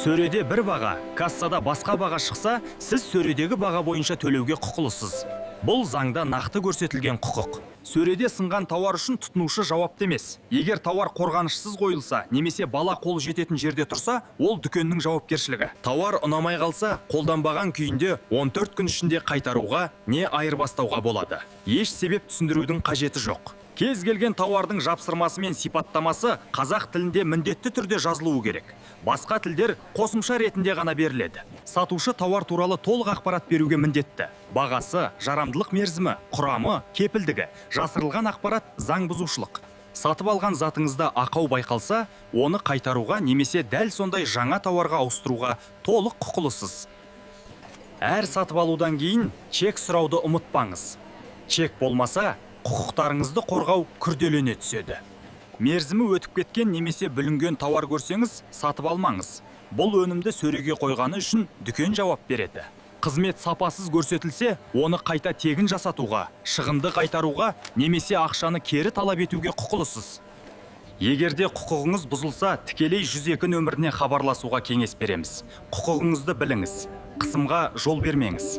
Сөреде бір баға, кассада басқа баға шықса, сіз сөредегі баға бойынша төлеуге құқылысыз. Бұл заңда нақты көрсетілген құқық. Сөреде сынған тауар үшін тұтынушы жауапты емес. Егер тауар қорғанышсыз қойылса немесе бала қолы жететін жерде тұрса, ол дүкеннің жауапкершілігі. Тауар ұнамай қалса, қолданбаған күйінде 14 күн ішінде қайтаруға не айырбастауға болады. Еш себеп түсіндірудің қажеті жоқ. Кез келген тауардың жапсырмасы мен сипаттамасы қазақ тілінде міндетті түрде жазылуы керек. Басқа тілдер қосымша ретінде ғана беріледі. Сатушы тауар туралы толық ақпарат беруге міндетті. Бағасы, жарамдылық мерзімі, құрамы, кепілдігі. Жасырылған ақпарат – заң бұзушылық. Сатып алған затыңызда ақау байқалса, оны қайтаруға немесе дәл сондай жаңа тауарға ауыстыруға толық құқылысыз. Әр сатып алудан кейін чек сұрауды ұмытпаңыз. Чек болмаса, құқықтарыңызды қорғау күрделене түседі. Мерзімі өтіп кеткен немесе бүлінген тауар көрсеңіз, сатып алмаңыз. Бұл өнімді сөреге қойғаны үшін дүкен жауап береді. Қызмет сапасыз көрсетілсе, оны қайта тегін жасатуға, шығынды қайтаруға немесе ақшаны кері талап етуге құқылысыз. Егерде құқығыңыз бұзылса, тікелей 102 нөміріне хабарласуға кеңес береміз. Құқығыңызды біліңіз, қысымға жол бермеңіз.